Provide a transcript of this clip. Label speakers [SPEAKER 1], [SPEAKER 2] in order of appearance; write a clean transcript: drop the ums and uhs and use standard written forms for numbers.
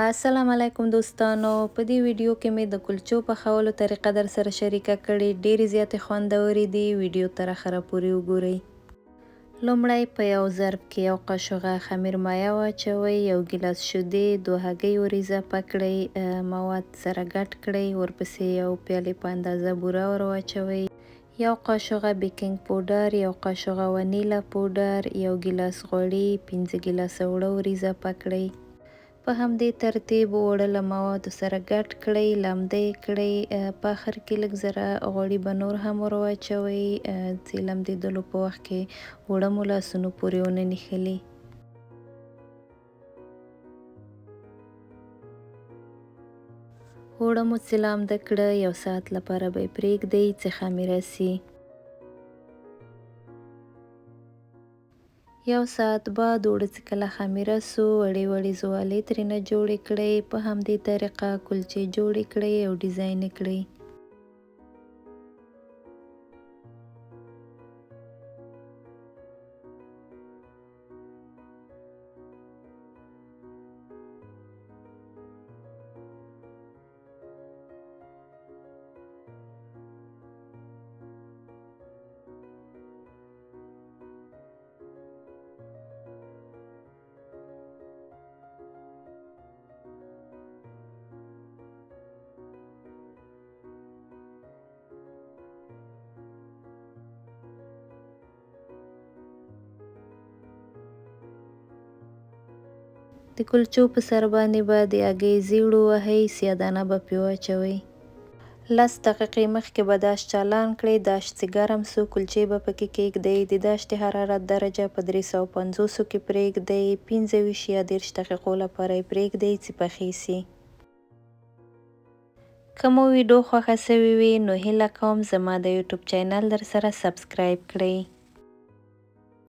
[SPEAKER 1] السلام علیکم دوستانو، په دې ویډیو کې مې د کلچو پخولو طریقه در سره شریکه کړې. ډېرې زیاتې خوندورې دي. ویډیو تر اخره پورې وګورئ. لومړی په یو ظرف کې یو قاشوغه خمیر مایع واچوئ، یو ګیلاس شیدې، 2 هګۍ ور اضافه کړئ، مواد سره ګډ کړئ. ورپسې یو پیالې په اندازه بوره ور واچوئ، یو قاشوغه بیکنګ پوډر، یو قاشوغه ونیلا پوډر، یو ګیلاس غوړي، 5 ګیلاسه اوړه ور اضافه کړئ. په همدې ترتیب اوړه له موادو سره ګډ کړئ، لمده یې کړئ. په آخر کې لږ ذره غوړي به نور هم ور واچوئ چې لمدېدلو په وخت کې اوړه مو لاسونو پورې ونه نښلي. اوړه مو چې لامده کړه، یو ساعت لپاره به یې پرېږدئ چې خمیره سي. یو ساعت بعد اوړه چې کله خمیره سو، وړې وړې زوالې ترېنه جوړې کړئ. په همدې طریقه کلچې جوړې کړئ او ډیزاین یې کړئ. د کلچو په سر باندې به د هګۍ زیړ ووهئ، سیاه دانه به پرې واچوئ. 10 دقیقې مخکې به داش چالان کړئ. داش چې ګرم سو، کلچې به پکې کېږدئ. د داش د حرارت درجه په 350 کې پرېږدئ. 25 یا 30 دقیقو لپاره یې پرېږدئ چې پخې سي. که مو ویډیو خوښه سوې وي نو هیله کوم زما د یوټیوب چینل در سره سبسکرایب کړئ.